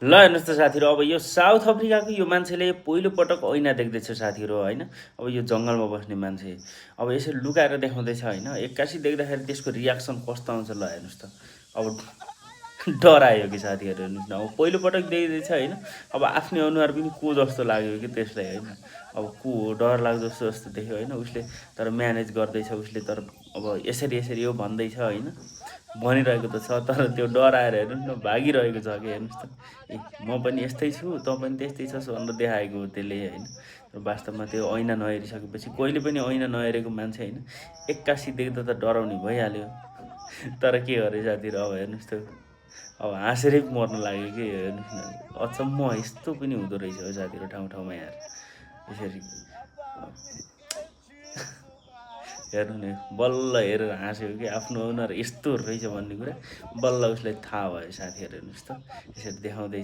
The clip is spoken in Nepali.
ल हेर्नुहोस् त साथीहरू, अब यो साउथ अफ्रिकाको यो मान्छेले पहिलोपटक ऐना देख्दैछ साथीहरू होइन। अब यो जङ्गलमा बस्ने मान्छे अब यसरी लुकाएर देखाउँदैछ होइन। एक्कासी देख्दाखेरि त्यसको रियाक्सन कस्तो आउँछ ल हेर्नुहोस् त। अब डरायो कि साथीहरू, हेर्नुहोस् न। अब पहिलोपटक देख्दैछ होइन। अब आफ्नै अनुहार पनि को जस्तो लाग्यो कि त्यसलाई होइन। अब को हो, डर लाग्दो जस्तो जस्तो देख्यो होइन उसले। तर म्यानेज गर्दैछ उसले, तर अब यसरी यसरी यो भन्दैछ होइन। भनिरहेको त छ तर त्यो डराएर हेर्नुहोस् न भागिरहेको छ कि हेर्नुहोस् त। ए म पनि यस्तै छु, तँ पनि त्यस्तै छस् भनेर देखाएको हो त्यसले होइन। र वास्तवमा त्यो ऐना नहेरिसकेपछि कहिले पनि ऐना नहेरेको मान्छे होइन एक्कासी देख्दा त डराउने भइहाल्यो। तर के गरे साथीहरू, अब हेर्नुहोस् त। अब हाँसेरै मर्न लाग्यो कि हेर्नुहोस् न। अचम्म यस्तो पनि हुँदो रहेछ हो साथीहरू ठाउँ ठाउँमा यार। यसरी हेर्नु नि, बल्ल हेरेर हाँस्यो कि आफ्नो अनुहार यस्तो रहेछ भन्ने कुरा बल्ल उसलाई थाहा भयो साथीहरू, हेर्नुहोस् त। यसरी देखाउँदैछ।